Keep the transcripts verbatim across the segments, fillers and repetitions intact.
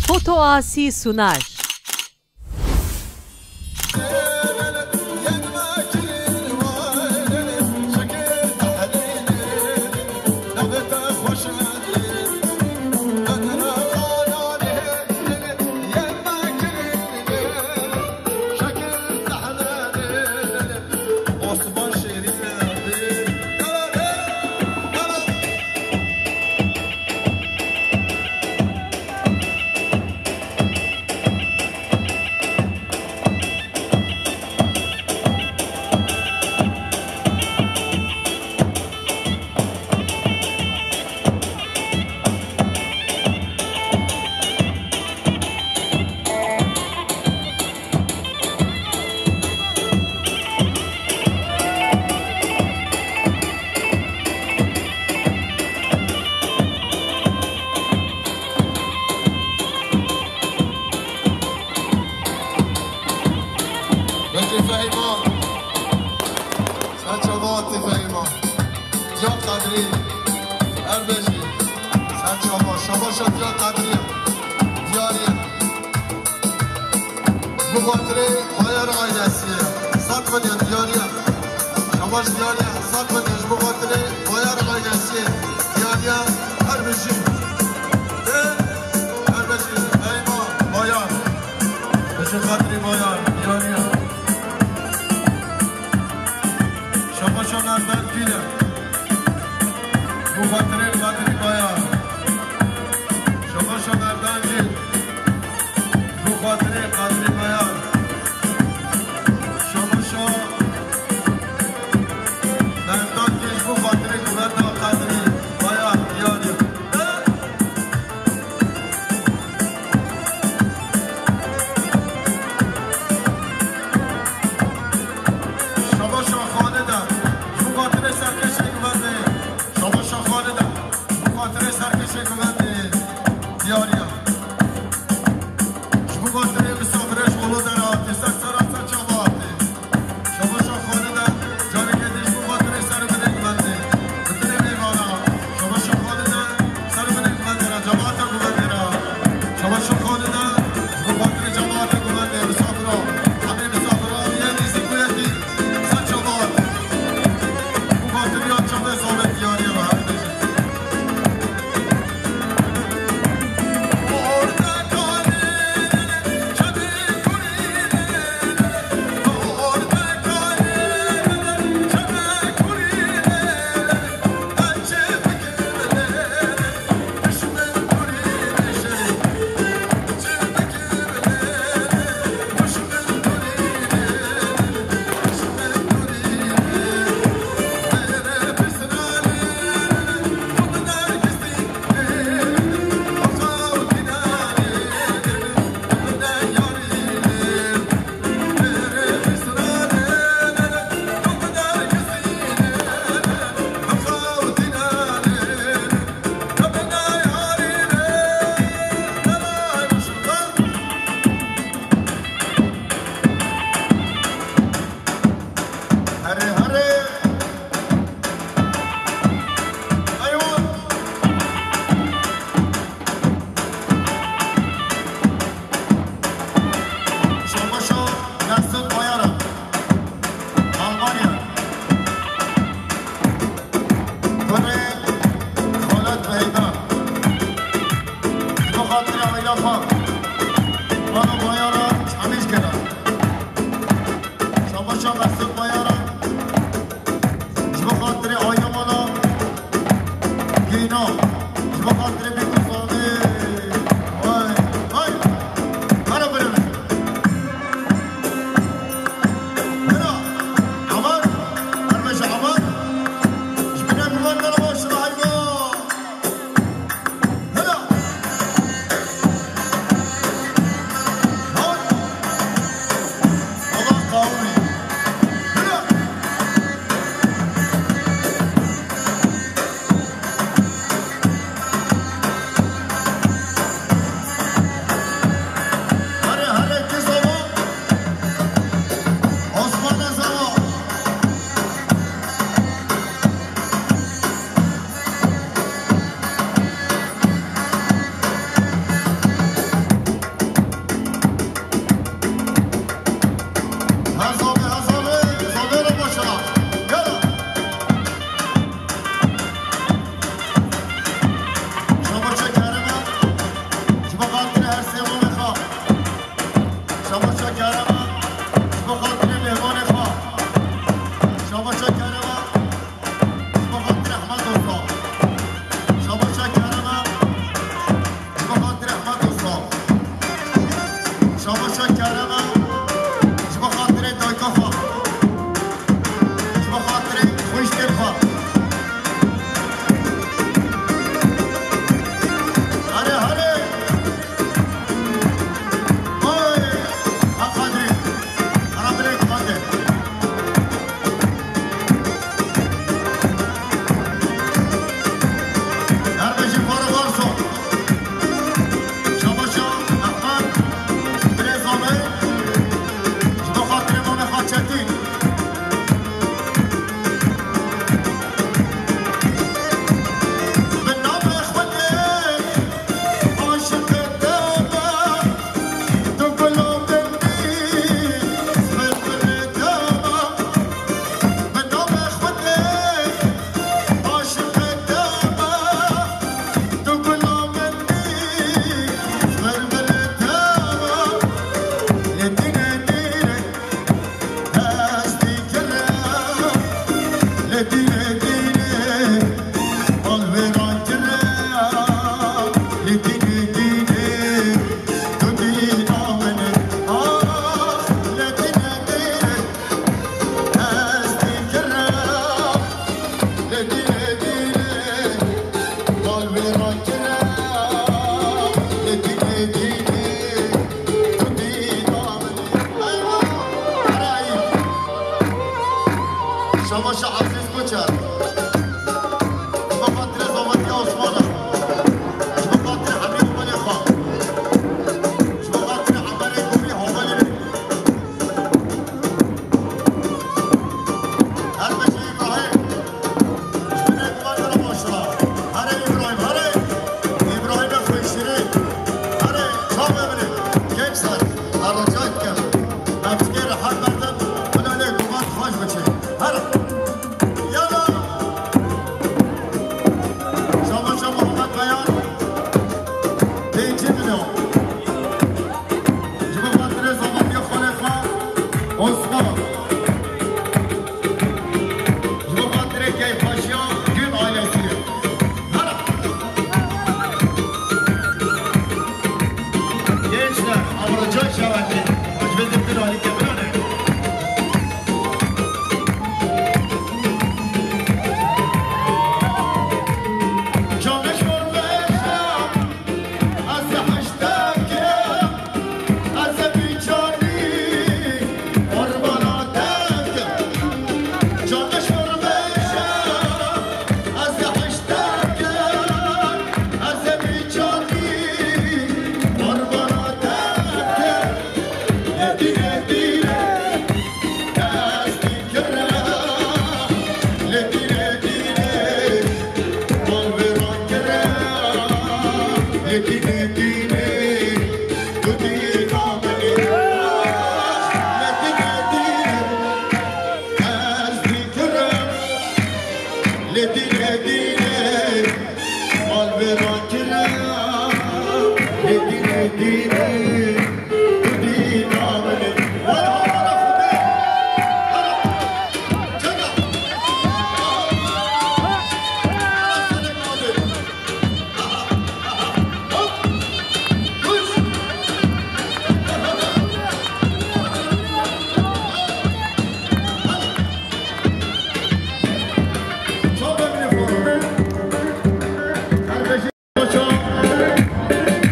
Foto Asi sunar. Bejê Fehîma. Ser çava hatî Fehîma. Diya Qedrî. Her bejî. Ser çava. Şabaşa Diya Qedrî. Diyarî. Ji bo xatirê Bayar ailesî ye. Sed milyon Diyarî ye. Şabaş Diyarî ye. Sed milyon ji bo xatirê Bayar ailesî ye. Diyarî ye. Her bijî. Ê, her bijî. Dayma Bayar. Ji xatirê Bayar Diyarî ye. Şabaşa Merdan Pîle. Ji bo xatirê Qadrî Bayar. Şabaşa Merdan Gil. Ji bo xatirê Qadrî Bayar. Şabaşa Merdan Gil ji bo xatirê Guvenda Qadrî Bayar Diyarî. Şabaşa Xalide, ji bo xatirê serkêşê guvendê. Şabaşa Xalide, ji bo xatirê serkêşê guvendê Diyarî ye. Ji bo xatirê misafirê ji Olodere hatî, ser sera ser çava hatî. Şabaşa Xalide, careke din ji bo xatirê ser binê guvendê. Bitinê mêvana. Şabaşa Xalide, ser binê guvendê re, cemaata guvendê re. Şabaşa Xalide, ji bo xatirê cemaata guvendê, misafira. Hemê misafira, yê nêzîk û yê dîr. Ser çava hatî. Ji bo xatiriya çavê Sovet Diyarî ye ve her bêjin. Herê, herê. Eywan. Şabaşa Nesir Bayara. Almanya. Kurê Xalet Beyda. Bi xatirê aîla xwe. Mala Bayara Çemîşgera. Şabaşa Mesut Bayara. Ji bo xatirê aîla mala Gîna. Ji bo xatirê Bîkûsanê. Vay, vay. Hara birevin. Hera. Aman. Her meşe aman. Ji bine guman dana baş şuna hayvan. Hera. Hay Şabaşa Aziz Koçer. Ji bo xatirê zavetiya Osman e. Ji bo xatirê hemî hevalê xwe. Ji bo xatirê Emerê Gomî hevalê min. Her bijî Îbrahîm. Ji binê guman re maşallah. Here Îbrahîm, here. Îbrahîmê xweşîrîn. Here, çavê min ê. Kêm ser. Ez rica dikim. Em tikê rehet berdin. Bila lê guman xweş biçe. Here. Yala! Şabaşa Muhammed Beyan, pêncî milyon. Ji bo xatirê zavetiya xalê xwe, Osman. Ji bo xatirê keyfxweşiya Gül ailesî. Hela! Gençler, ama rica şevetin. Ji bin diktir alî kebirane.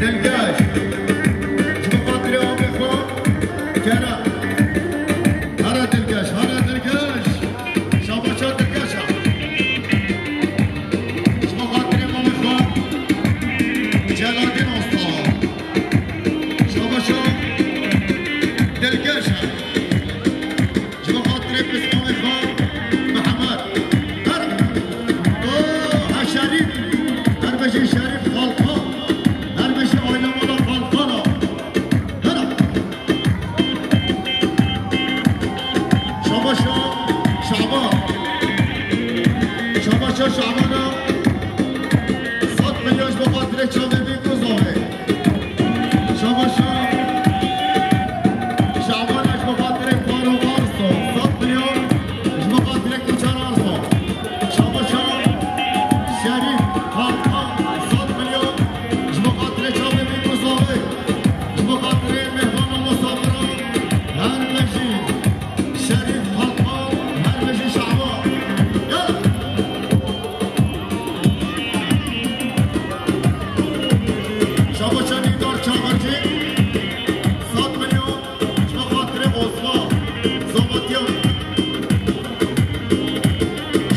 Dilgeş. Ji bo xatirê avê xwe. Kere. Here Dilgeş, here Dilgeş. Şabaşa Dilgeşa. Ji bo xatirê mamê xwe. Celadîn Osta. Şabaşa Dilgeşa. Ji bo xatirê pismamê xwe Mihemed. Her. Oh, ha Şerîf. Her bijî Şerîf Xalqan. Her bijî aîlemala Xalqana. Her. Şabaşa Şaban. Şabaşa Şabana. Sed milyon ji bo xatirê çavê Bîngozavê. Şabaşa Şaban ji bo xatirê Faro Arso, sed milyon ji bo xatirê Koçer Arso. Şabaşa Şerîf Xalqan, sed milyon ji bo xatirê çavê Bîngozavê, ji bo xatirê mêhvana Musafira, her bijî Şerîf Xalqan, her bijî Şaban. Ya! Şabaşa Nîdar Çaxircî, sed milyon ji bo xatirê Osman, Zavatyan.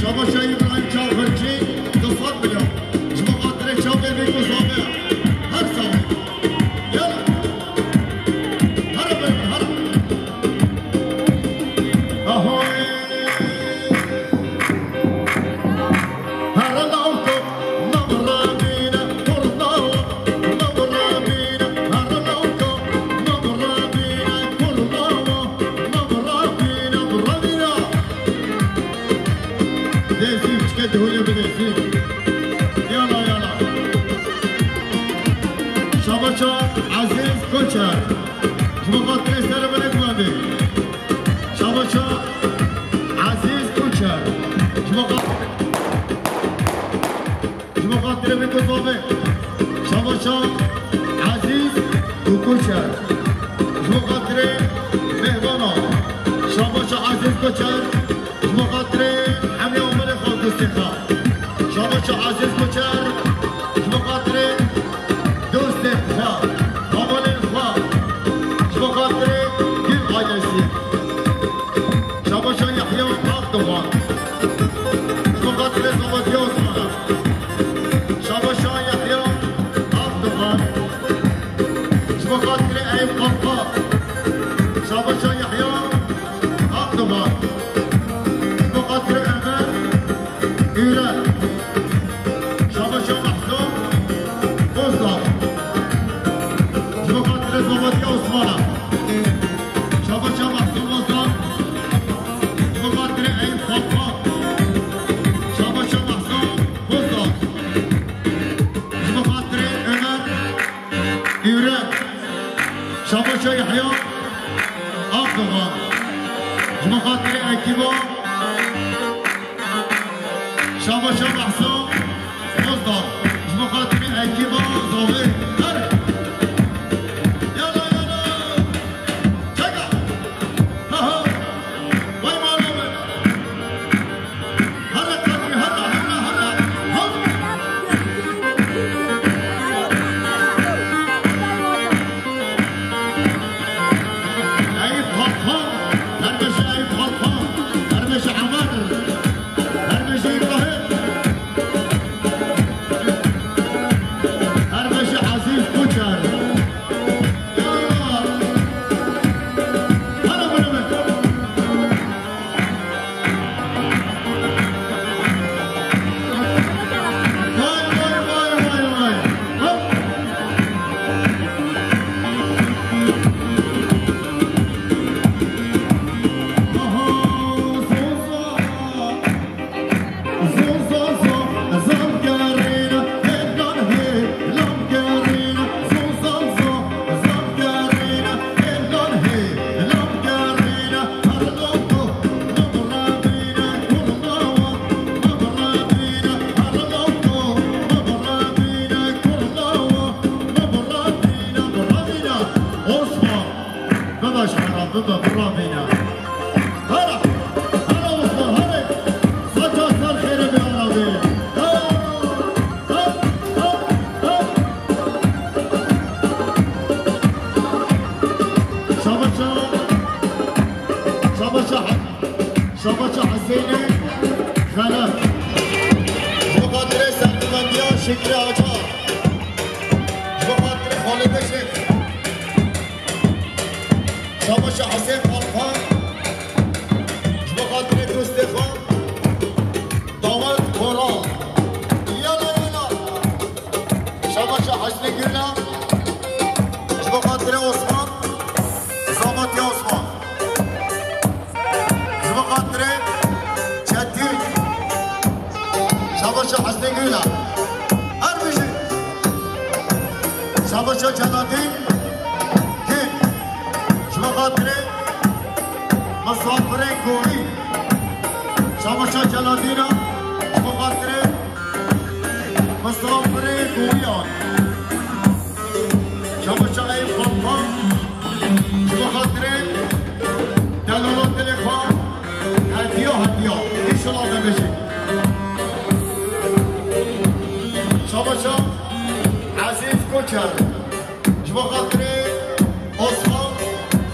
Şabaşa Îbrahîm Çaxircî, du sed milyon ji bo xatirê çavê Bîngozavê. Her saxî. Yala. Here bêrî, here. Ahoy. Dêsî, çike dihûlê bidêsî. Yala, yala. Şabaşa Ezîz Koçer. Ji bo xatirê serê min ê guhadê. Şabaşa Ezîz Koçer. Ji bo xat-, ji bo xatirê min Koçovê. Şabaşa Şabaşa Ezîz û Koçer. Ji bo xatirê mêhvanan. Şabaşa Ezîz Koçer. Ji bo xatirê hemî omelê xwe û dostê xwe. Şabaşa Ezîz Koçer. Ji bo xatirê dostê xwe, hevalên xwe. Ji bo xatirê gel ailesî. Şabaşa Yahya Akdogan. Ji bo xatirê Zomatiya Osmana. Şabaşa Yahya Akdogan. Ji bo xatirê Eyüp Kalfa. Şabaşa Yahya Akdogan. Ji bo xatirê Ömer Ürek. Şabaşa Mahsun Bozdağ. Ji bo xatirê Zomatiya Osmana. Şabaşa Mahsun Bozdağ. Ji bo xatirê Eyüp Kalfa. Şabaşa Mahsun Bozdağ. Ji bo xatirê Ömer Ewre. Şabaşa Yahya Akdogan. Ji bo xatirê ekiba. Şabaşa Mahsa Bozdağ. Ji bo xatirê ekiba Zovê. Her. Yala, yala. Çeka. Ha, ha. Vay mala be. Hele, hele, hele, hele, hele. Hop. Eyüp Kalkan, Derbeşi Eyüp Kalkan, Derbeşi Ömer, Derbeşi İbrahim, Derbeşi Aziz Koçer. Ya Allah! Hele, hele, hele. Vay, vay, vay, vay, vay. Hop. Aha, Zoza. Zoza, zo, zam gerîna, hêlan hê, lam gerîna. Zoza, zo, zam gerîna, hêlan hê, lam gerîna. Osman, bibe, biravîne. Hala, hala Osman, hala. Saça ser xêre be, hala be. Ha, ha, ha, ha. Şabaşa, şabaşa, şabaşa Hüseyinê Xelef. Ji bo xatirê serdivendiya Şikrî Acar. Ji bo xatirê Xalidê Şêx. Şabaşa Hüseyin Kalkan. Ji bo xatirê dostê xwe. Dawet Koral. Yala, yala. Şabaşa Hüsnî Gula. Ji bo xatirê Osman. Zomatiya Osman. Ji bo xatirê Çetin. Şabaşa Hüsnî Gula. Her bijî. Şabaşa Celadîn. Gil. Ji bo xatirê Misafirê Gorî. Şabaşa Celadîna. Ji bo xatirê Misafirê Gorîyan. Şabaşa Eyüp Kalkan. Ji bo xatirê delala dilê xwe. Hediya, hediya. Înşallah dibêjin. Şabaşa Ezîz Koçer. Ji bo xatirê Osman,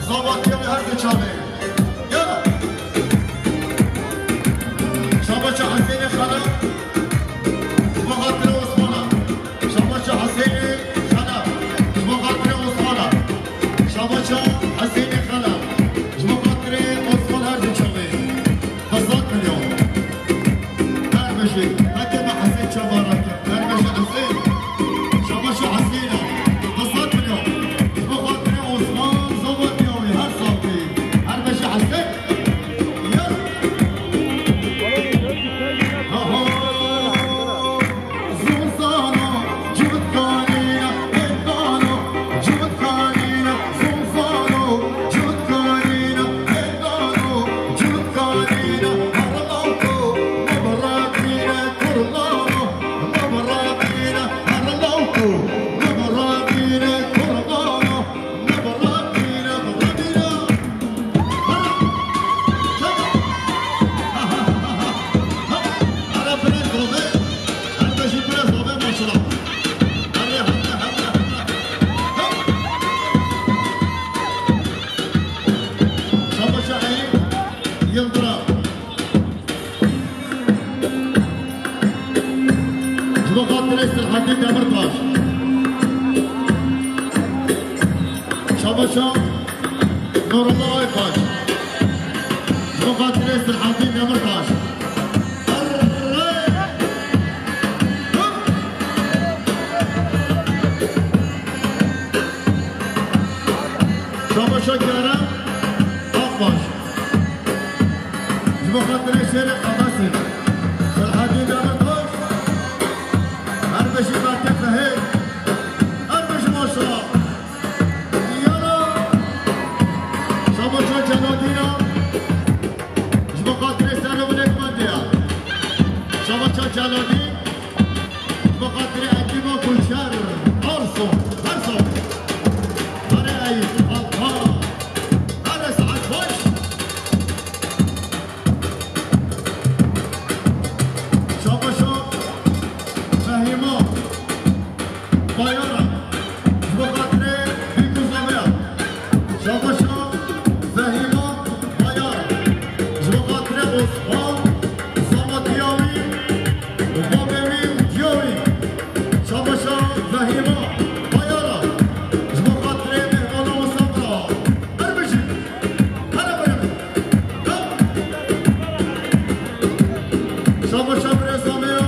Zomatiya her du çavê. Yala. Şabaşa Hüseyinê Xelef. Ji bo xatirê Osmana. Şabaşa Hüseyinê Xelef. Ji bo xatirê Osmana. Şabaşa Hüseyinê Xelef. Ji bo xatirê Osman her du çavê. Hezar milyon. Dervejê, heke me Hesên çavan rake. Dervejê Hesên. Şabaşa Hesêna. Hezar milyon. Ji bo xatirê Osman, Zomatiya wê her sal bê. Paşa, Nurullah Aybaş. Ji bo xatirê Selahaddin Demirtaş. Şabaşa Kerem Akbaş. Ji bo xatirê şêrê Qadasê. Selahaddin Demirtaş. Her bijî Mertê Fehê. Her bijî maşallah. Yala. Şabaşa Celadîna. Ji bo xatirê ser û binêk me diya. Şabaşa Celadîn. Ji bo xatirê ekiba Gulşer. Arso. Arso. Hare Eyüp. Alpa. Hare saet baş. Şabaşa Fehîma Bayara. Ji bo xatirê Bîk û Zameya. Şabaşa Fehîma Bayara. Ji bo xatirê Osman, Samatiya wî, babê wî û diya wî. Şabaşa Fehîma Bayara. Ji bo xatirê mêhmana Wisa Bira. Her bijî. Hele bere. Şabaşa birêza me ya.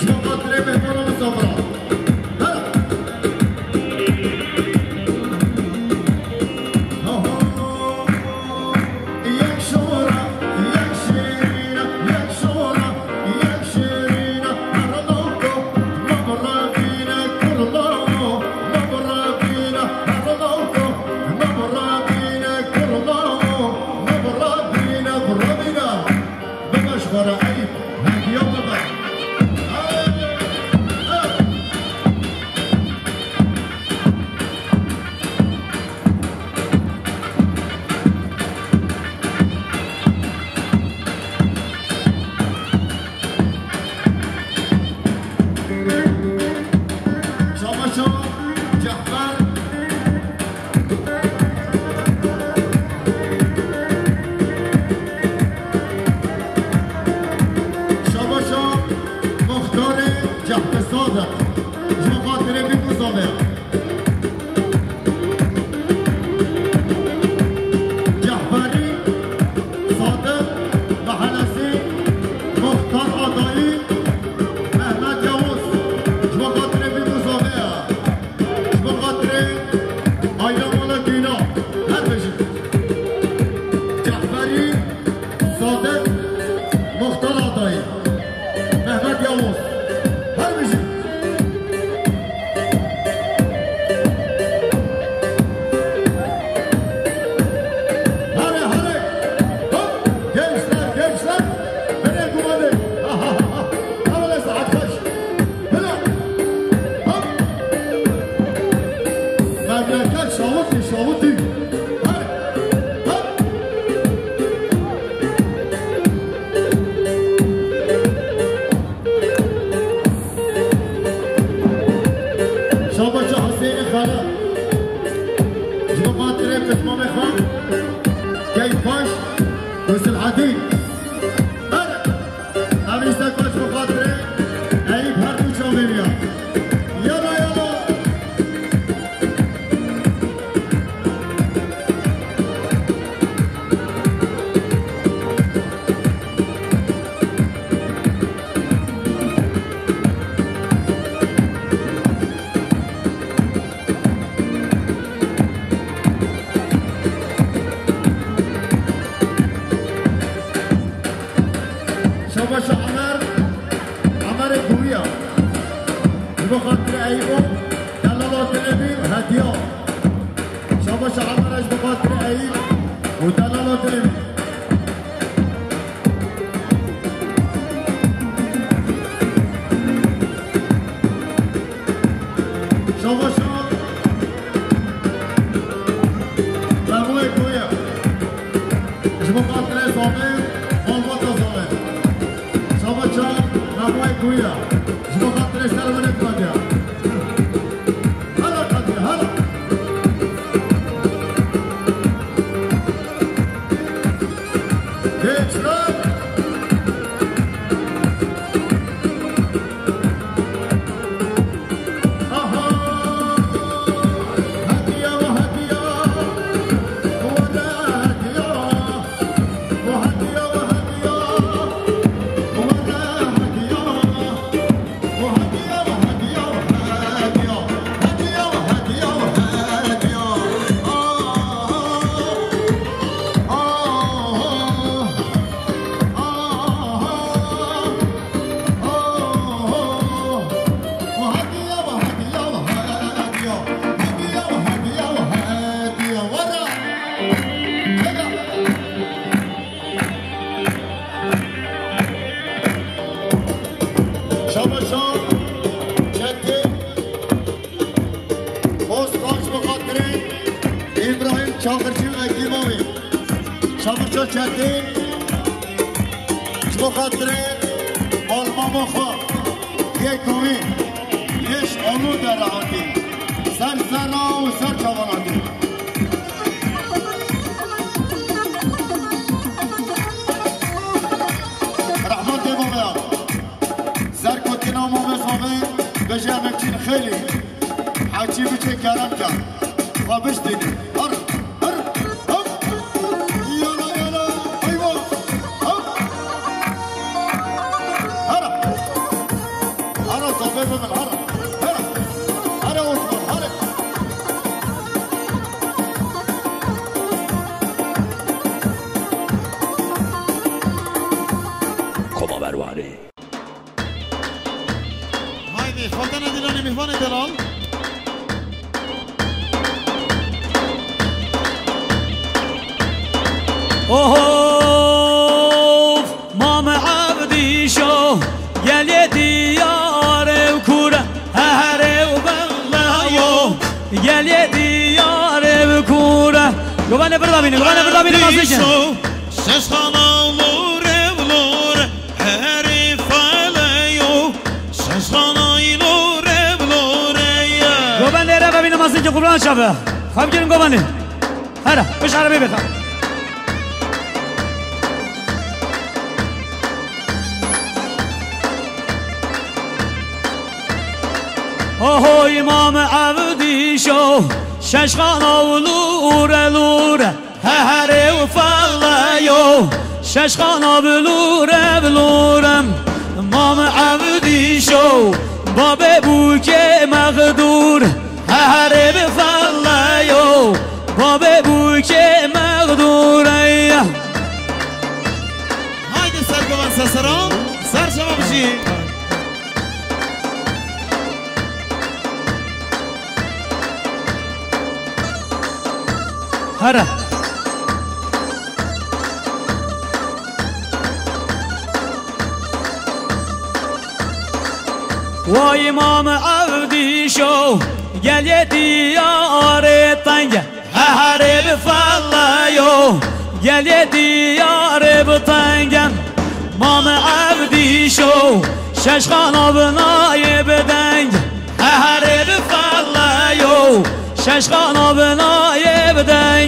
Ji bo xatirê mêhmana Wisa Bira. Hele. Yek şora, yek şêrîna, yek şora, yek şêrîna, her lawko, me bi radîne kurlawo, me bi radîne, her lawko, me bi radîne kurlawo, me bi radîne bi radîne. Bibe ji xwe re Eyüp, hediya bibe. Hey, hey. Şabaşa Cehfer. Şabaşa Muxtarê Cehfer Sadeq. Ji bo xatirê Bîk û Zameya. Cehferî, Sadeq, Mehelesî, Muxtar Adayî, Mehmet Yavuz, ji bo xatirê Bîk û Zameya, ji bo xatirê aîla mala Dîna, her bijî. Cehferî, Sadeq, Muxtar Adayî, Mehmet Yavuz. Her bijî. Hale, hale. Hop, gençler, gençler. Nereye kullandık? Ha, ha, ha, ha. Hale, saat kaç? Hele. Hop. Memleket şavutî, şavutî. Hale. Hop. Şabaşa Hüseyinê Xara. Ji bo xatirê pismamê xwe. Keyf baş. Hüsnedîn. Her. Em îstek baş bo xatirê Eyüp her du çavê wî ya. Yala, yala. Şabaşa Emer, Emerê Guya. Ji bo xatirê Eyüp û delala dilê wî hediya. Şabaşa Emer ji bo xatirê Eyüp û delala dilê wî. Şabaşa Memoyê Koya. Ji bo xatirê Zame, malbata Zame. Şabaşa Memoyê Koya. Ji bo xatirê ser wene Kadya. Hala Kadya, hala. Gençler. Aha! Hediye ve hediye. Şaxirçî Vekî Mavî, Şaxirça Çetîn, ji bo xatirê malmama xwe yê komî, yê ji Olû derê hatî, ser zera û ser çavan hatî. Rehmetê babeya. Ser gotina Mavê Zavê bêje emekçîn xêlî. Hecî biçe kerem ke. Xwe biştîne. Her, her, hop. Yala, yala, hayvan. Hop. Hara. Hara, Zavê bibin, hara. Hara. Hara, Osman, hara. Koma Merwanê. Haydi, xwendina dîlanê mêvanê delal. Oho, Mam Evdîşo, gelê diyarê û kûr e, herê û belayo, gelê diyarê û kûr e. Govane birda bîne, govane birda bîne, mazin ke. Şeşxana lore lore. Herê feleyo, şeşxanayî lore bi lore ye. Gobanê re vebîne mazin ki qurban çabe. Xemgirin gobanê. Here, piş erebê bêxe. Oho, Mam Evdîşo, şeşxana û lure lure. Herê û feleyo, şeşxana bi lûre bi lûre. Mam Evdîşo, babê bûkê mexdûr. Herê bi feleyo, babê bûkê mexdûr. Ey. Haydi ser govan sesera, ser şema bijî. Here. Way Mam Evdîşo, gelê diyarê tenge. Herê bi feleyo, gelê diyarê bi tenge. Mam Evdîşo, şeşxana bi nayê bi deng. Herê bi feleyo, şeşxana bi nayê bi deng.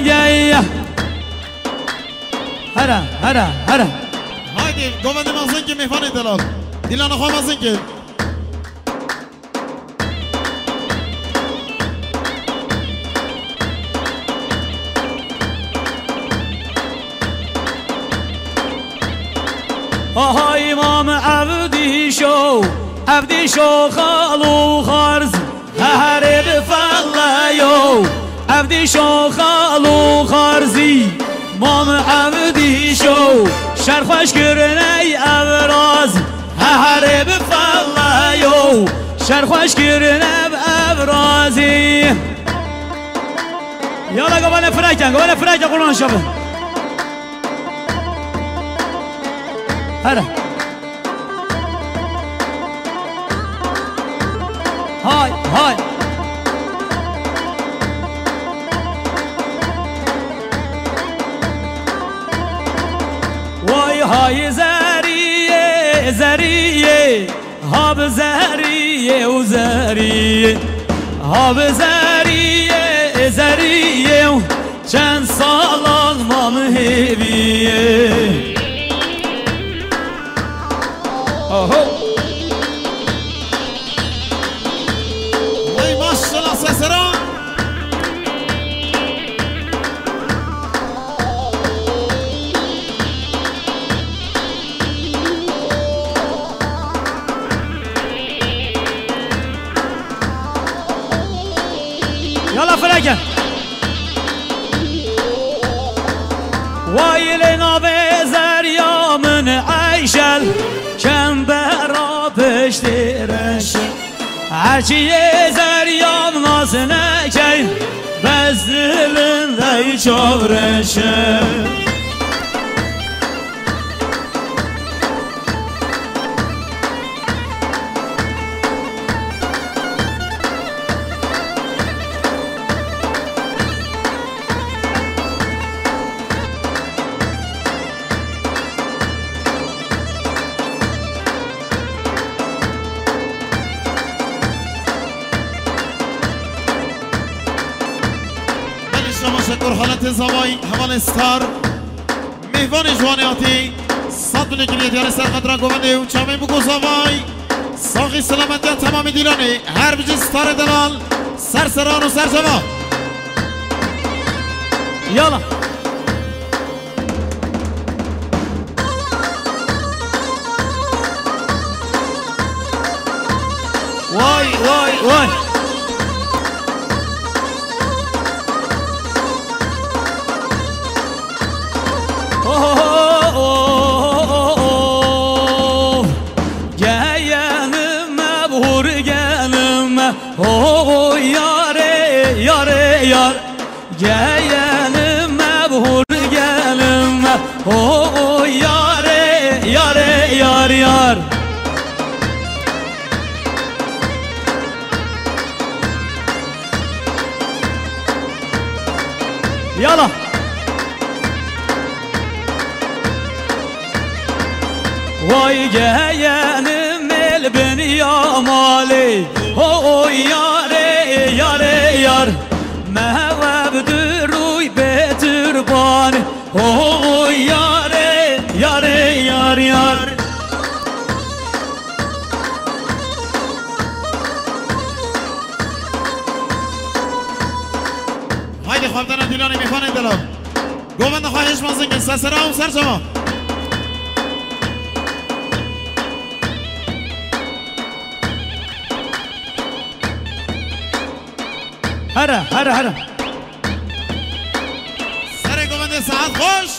Here, here, here. Haydi, govendê mezin ki mêvanê delal. Dîlana xwe mezin ki. Aha Mam Evdîşo, Evdîşo xal û xarz. Herê bi feleyo, Evdîşo xal û xarzî. Mam Evdîşo, şer xweş kiriney ev raz. Herê bi feleyo, şer xweş kirin ev, ev razî. Yala gavane fireke, gavane fireke qurban şabin. Here. Hay, hay. Way hay zeriyê, zeriyê. Hab zeriyê û zeriyê. Hab zeriyê, zeriyê û çend salan mam hêviyê. Oho. Hey maşallah sesera. Yala fireke. Wayilê navê zerya min Eyşel, çembera piştê reşe. Herçiyê zerya min nas nekey, bes dilin dey çavreşe. Kurxaletê zavay, hevalê star. Mêvanê ji Wanê hatî. Sed binê kiriye diyarê ser xetira govendê û çavên bû ku zavay. Saxî selametiya temamê dîlanê. Her bijî starê delal. Ser seran û ser cema. Yala. Vay, vay, vay. Oh, oh, oh, oh, oh. Geyenime, vur genime. Oh, oh, yare, yare, yar. Geyenime, vur genime. Oh, oh, yare, yare, yar, yar. Yala. Vay geyenim el bin ya malê. Ho, ho, yare, yare, yar. Mehev bi rûy bê tirbanê. Ho, ho, yare, yare, yar, yar. Haydi xwendina dîlanê mêvanê delal. Govenda xwe hêj mezin kin, ser sera û ser çava. Here, here, here. Serê govendê saet xweş.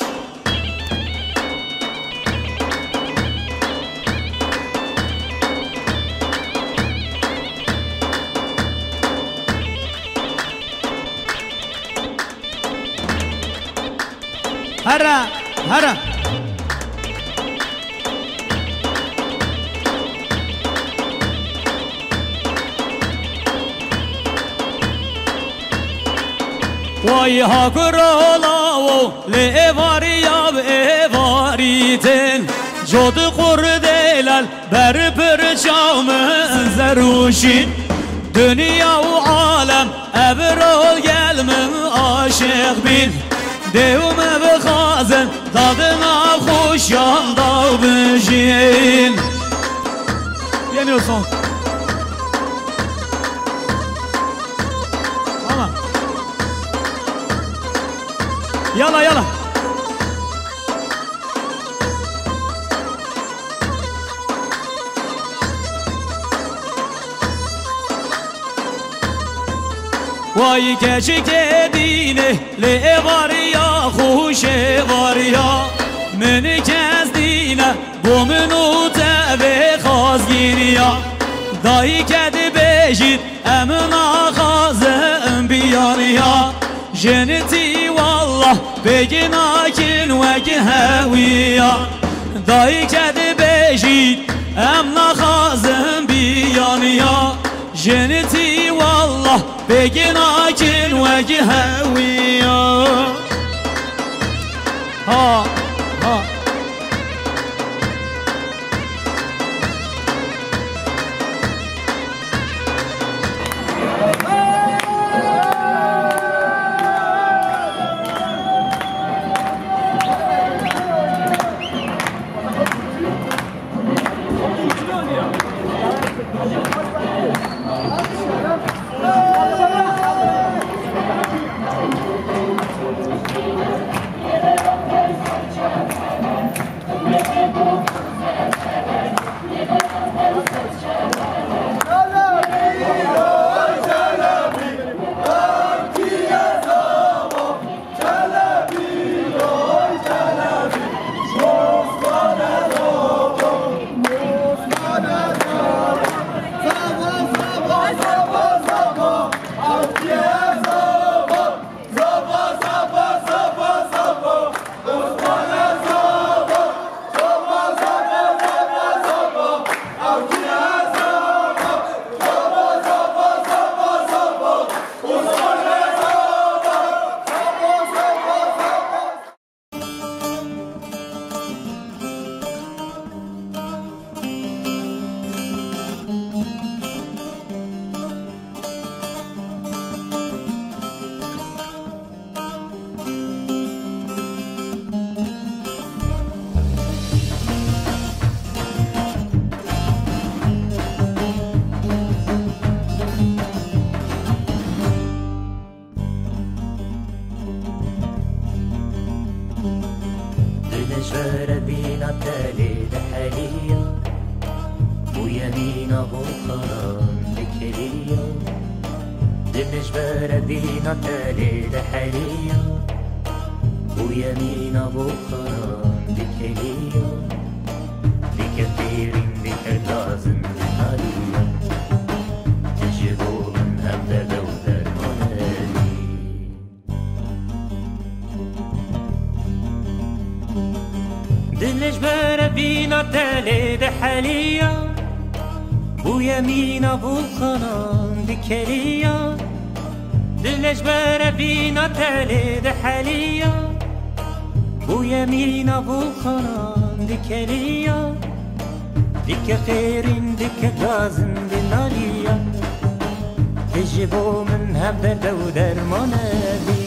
Here, here. Vay ha kuro lawo, lê êvarî ya bi êvarî tên. Cod qur delal, ber pir çaw min zerûşîn. Dinya û alem, ev rol gel min aşiq bîn. Dêw me bixwazin, dadina xweşan daw bijîn. Yeni o son. Tamam. Yala, yala. Vay keçikê dînê, lê êvariya xweş êvariya. Min kes dîne, bo min û te vê xazgîniya. Dayike dibêjît, em naxwazin biyaniya. Jinitî wallah pêk nakin wek hewiya. Dayike dibêjît, em naxwazin biyaniya. Jinitî wallah pêk nakin wek hewiya. Ha, ha. Berevîna telê diheliya, bûye mîna volkanan dikeliya. Dilê ji berevîna telê diheliya, bûye mîna volkanan dikeliya. Dike têrîn, dike gazin, diheliya. Tu ji bo min hevderde û dermanê bî. Dilê ji berevîna telê diheliya, bûye mîna volkanan dikeliya. Dilê ji berevîna telê diheliya, bûye mîna volkanan dikeliya. Dike xêrîn, dike gazin dinaliya. Tu ji bo min hevderde û dermanê bî.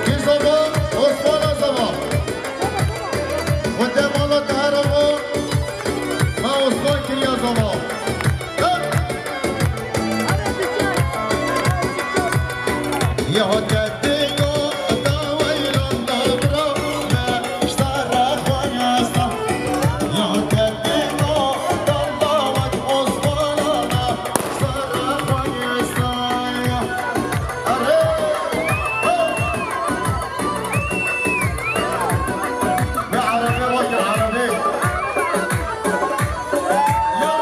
Kî zava? Osmana zava. Xwedê mala te here bo. Me Osman kiriya zava. Ya te dêga daweyran da bira me, ji te re xwe yasta. Ya te dêga dawet Osmana da, ji te re xwe yasta. Erê! Ya Erebê, wekî Erebê. Ya!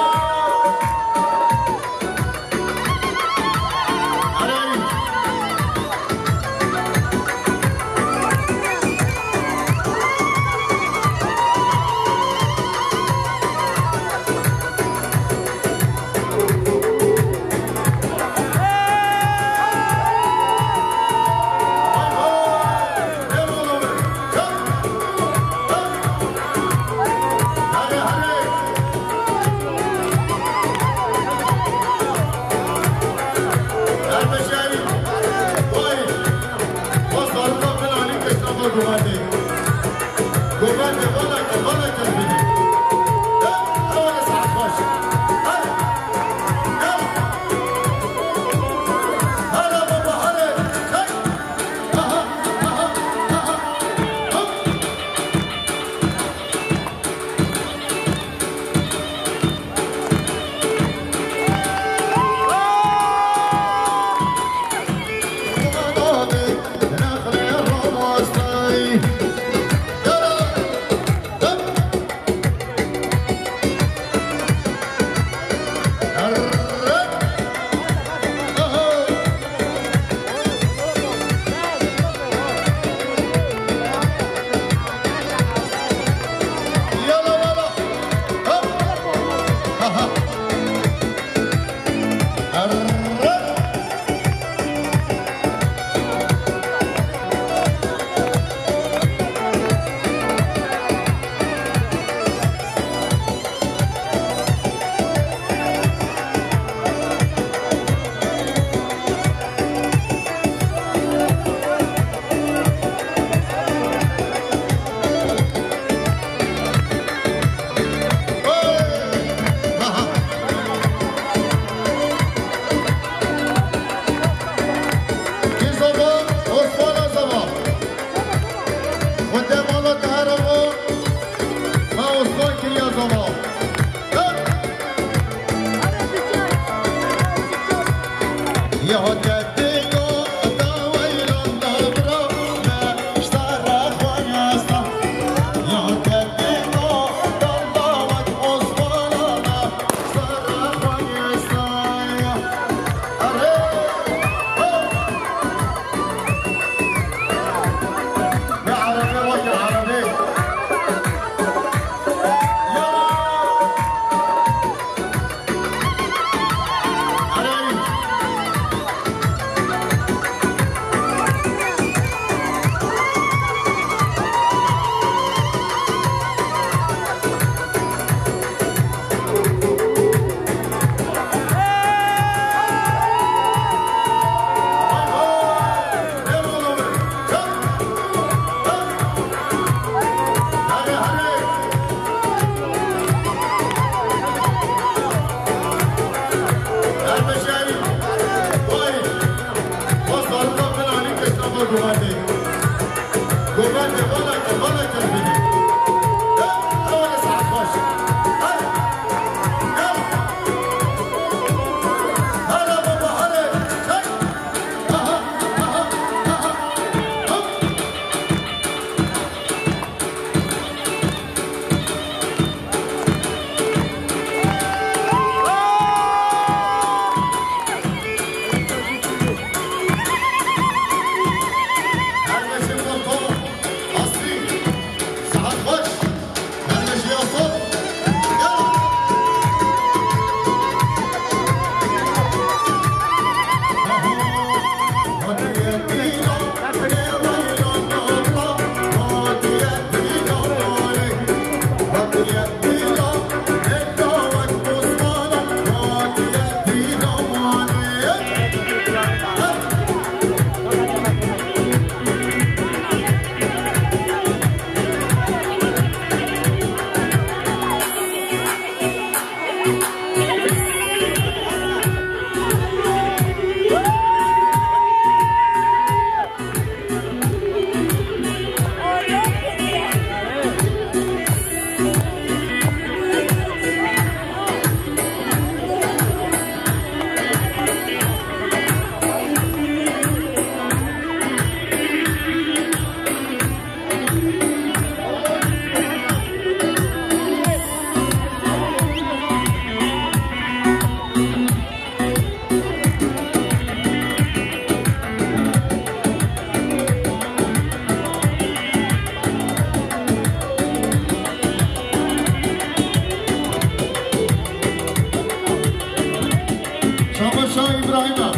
Şabaşa Îbrahîma.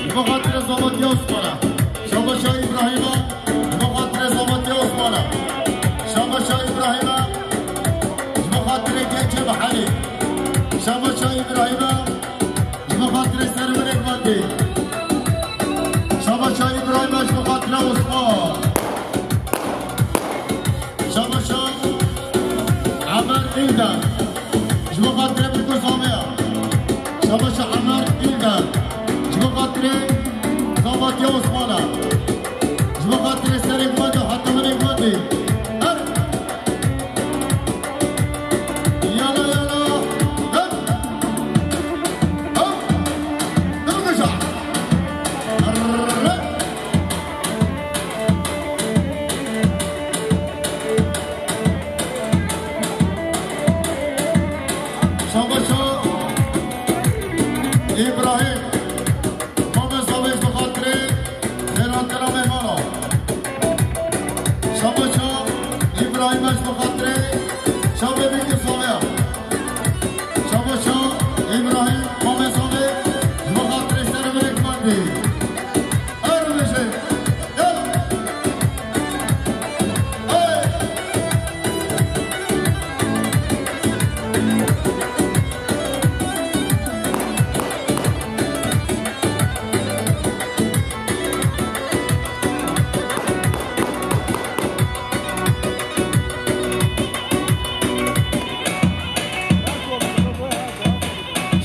Ji bo xatirê Zavatiya Osmana. Şabaşa Îbrahîma. Ji bo xatirê Zavatiya Osmana. Şabaşa Îbrahîma. Ji bo xatirê Gençê Mehelê. Şabaşa Îbrahîma. Ji bo xatirê serwirê Gundê. Şabaşa Îbrahîma ji bo xatira Osman. Şabaşa Emer Îlder. Ji bo xatirê Biko Sameya. Şabaşa Emer Îlder. Ji bo xatirê Zavatiya Osmana. Ji bo xatirê serê Gundê, Hataminê Gundê. Her Yala, yala. Hop. Hop. Dur kuşa. Arre. Şabaşa İbrahim. Mamê Zavê ji bo xatirê xêrhatina mêhmana. Şabaşa Îbrahîm ji bo xatirê çavê Bîkî Zavê. Şabaşa Îbrahîm, Mamê Zavê ji bo xatirê serê min ê gundî. Her bijî. Yala. Hey.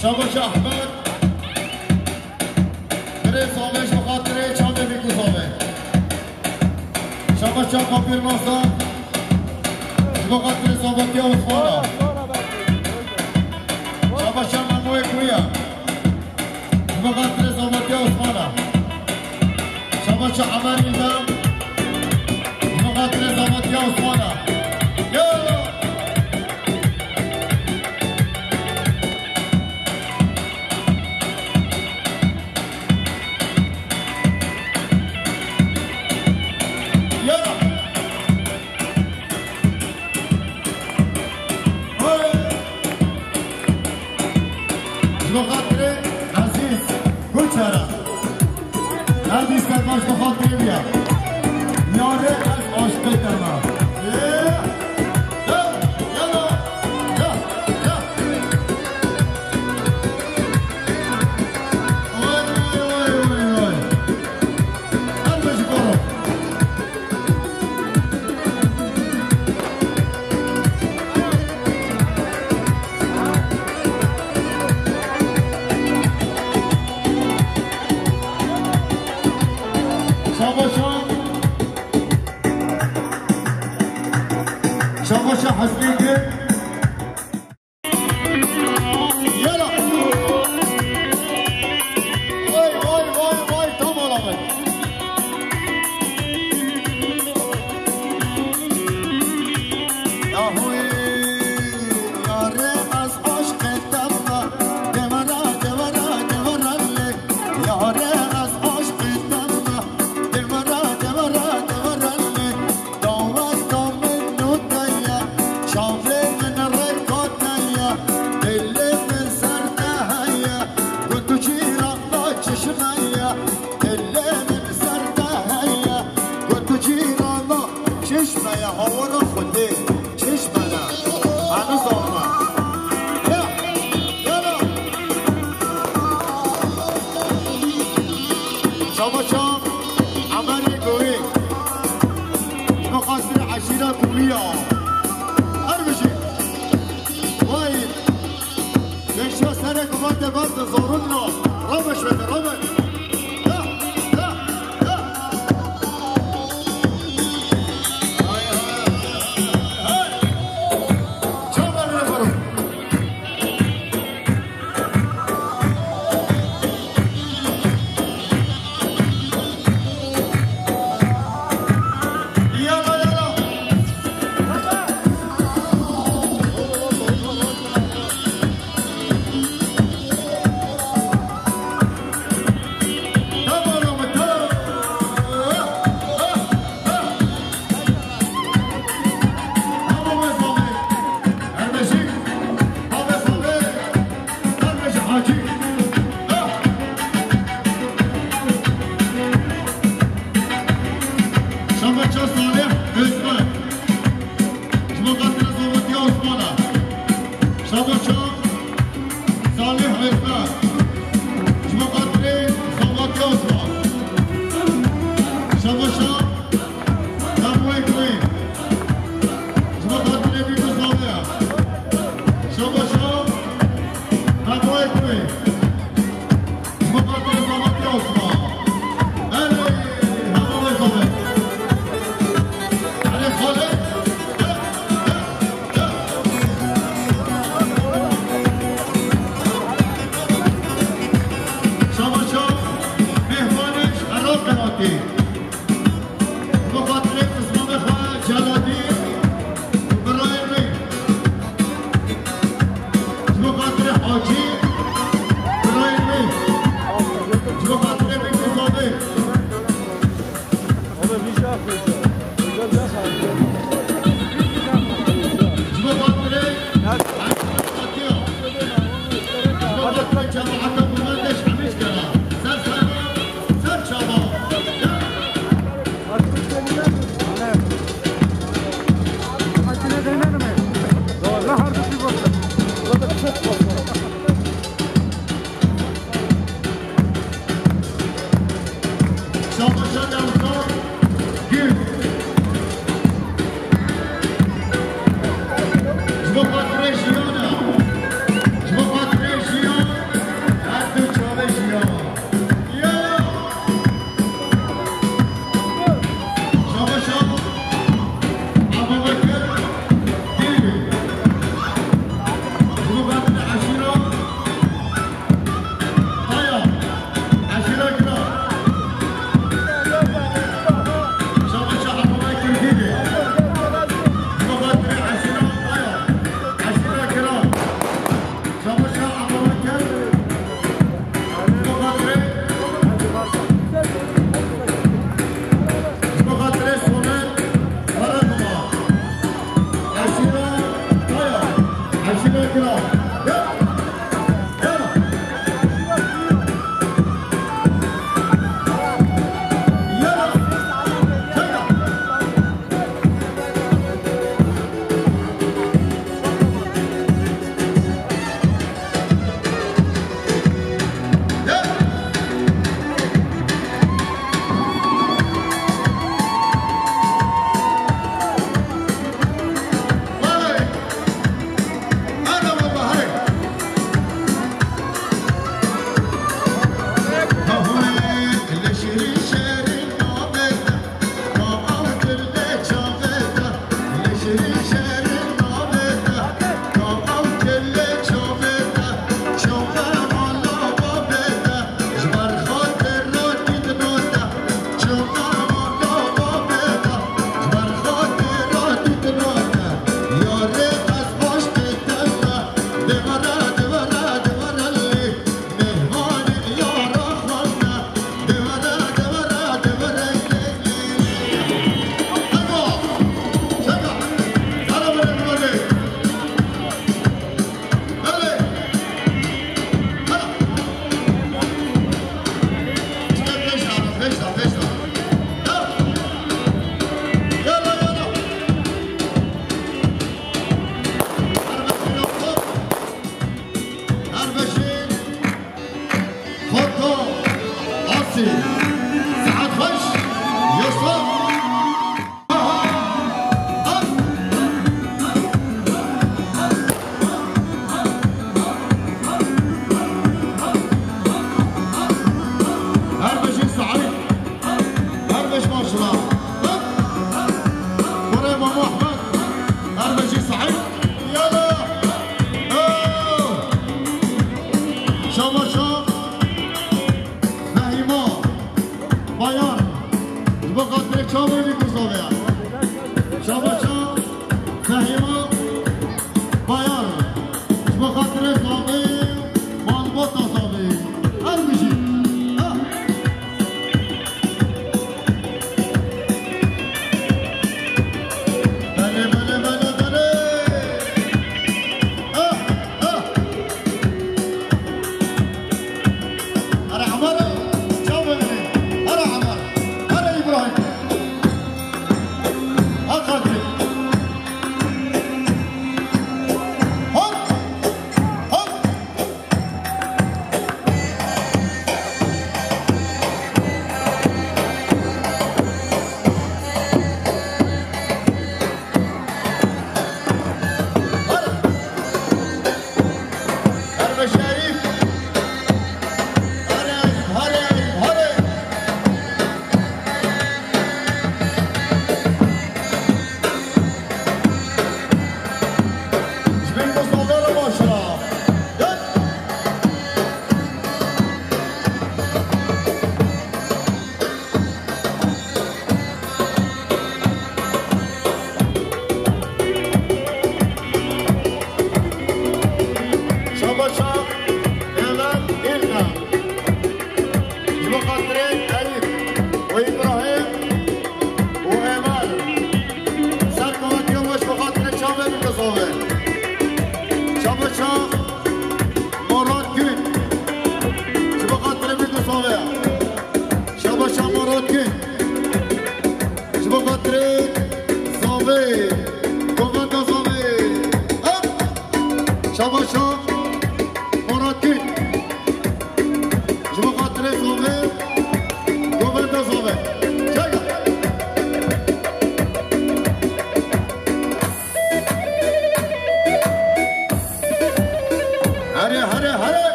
Şabaş Ehmed. Birê Zavê ji bo xatirê çavê Bîkû Zavê. Şabaş Çapa Pîrnasa. Ji bo xatirê Zavatiya Osmana. Şabaş Memoyê Kuya. Ji bo xatirê Zavatiya Osmana. Şabaş Emer Îldam. Ji bo xatirê Zavatiya Osmana. Yala! Yala! Hey! Ji bo xatirê Ezîz Guçera. Ezîz Serbaş ji bo xatirê viya. Çamaşa Hesnî Gil. Yala. Vay, vay, vay, vay, tam alamet. Yahuy, yare ez aşqê te me, devera, devera, devera lê. Yare ez aşqê te me, devera, devera, devera lê. Daweta min nû te ye, çavê min rêka te ye, dilê min ser te heye, gund û cîrana çişme ye, dilê min ser te heye, gund û cîrana çişme ye, hawara Xwedê çişme ye. Hanu zorma. Ya, ya la. Çamaşa Emerê Gorî. Bi xatirê eşîra Gorî ya. Her bijî. Vay. Beşa serê guva te ber de zorun no. Rabe şwete, rabe. Ya, ya, ya. Hay, hay, hay, hay, hay. Çawa ne var? Yala, yala. Tamam, tamam. Tamam, tamam. Kardeşim, abi, abi, kardeş Hacı. Ha! Şabaça Salih Özmen. Şabaça Salih Özmen. Şabaça Salih Özmen. Şabaça Salih Özmen. Şabaça Samuel Queen. Ji bo xatirê vî bizavê ye. Şabaşa Samuel Queen. Ji bo xatirê Sametê Osman. Erê, hema wê zavê. Erê, Xalid. Şabaşa mêhvanê ji Iraqê hatî. Ji bo xatirê xizmanê xwe Celadîn, birayê min. Ji bo xatirê Hacî, birayê min. Ji bo xatirê min Muzafir. Ji bo xatirê Hatiya. Ji bo xatirê cemaeta Gulmendeş hemî ji kena. Ser ser. Ser çava. Şabaşa Yavuzlar Gül. Ji bo xatirê jiyana. Ji bo xatirê jiyan. Her du çavê jiyan. Ya! Şabaşa Çavê wî ku zave ye. Şabaşa Fehîma Bayar. Ji bo xatirê zavê, malbata zavê. Her bijî. Ha. Belê, belê, belê, belê. Ha, ha. Here Emer, çav bimîne. Here Emer, here Îbrahîm. Ha Qadrî. Hop, hop. Here. Here be Şerîf. Here Eyüp, here Eyüp, here. Ji bin dostlarla başla. Gel. Şabaşa Emer Îlkan. Ji bo xatirê Eyüp û Îbrahîm û Emer. Ser kuvvetiya we ji bo xatirê çavê min dizave. Şabaşa Murat Gül. Ji bo xatirê min dizave. Şabaşa Murat Gül. Ji bo xatirê zavê, govenda zavê. Hop! Şabaşa Murat Gül. Ji bo xatirê zavê, govenda zavê. Çeka. Here, here, here.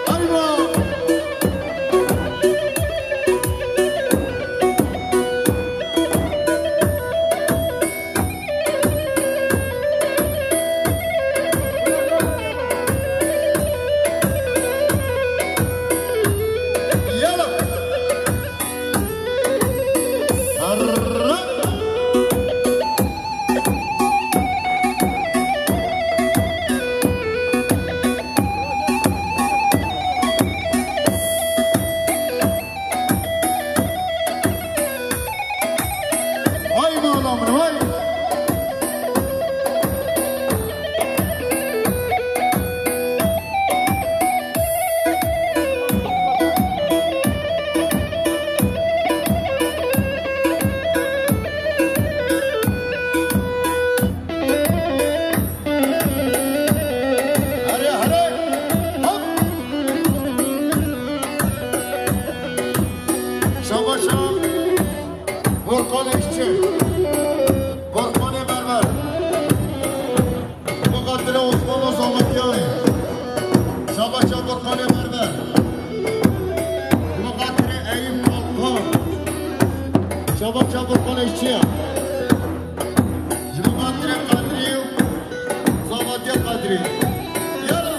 Hayva. Yala. Arra. Vay mala min, vay. Here, here. Hop. Şabaşa Borxanê Işçi. Borxanê Berber. Ji bo xatirê Osmanlı Zametiyayê. Şabaşa Borxanê Berber. Ji bo xatirê Eyüp Kalkan. Şabaşa Borxanê Işçiya. Ji bo xatirê Qedrî û Zavatiya Qedrî. Yala.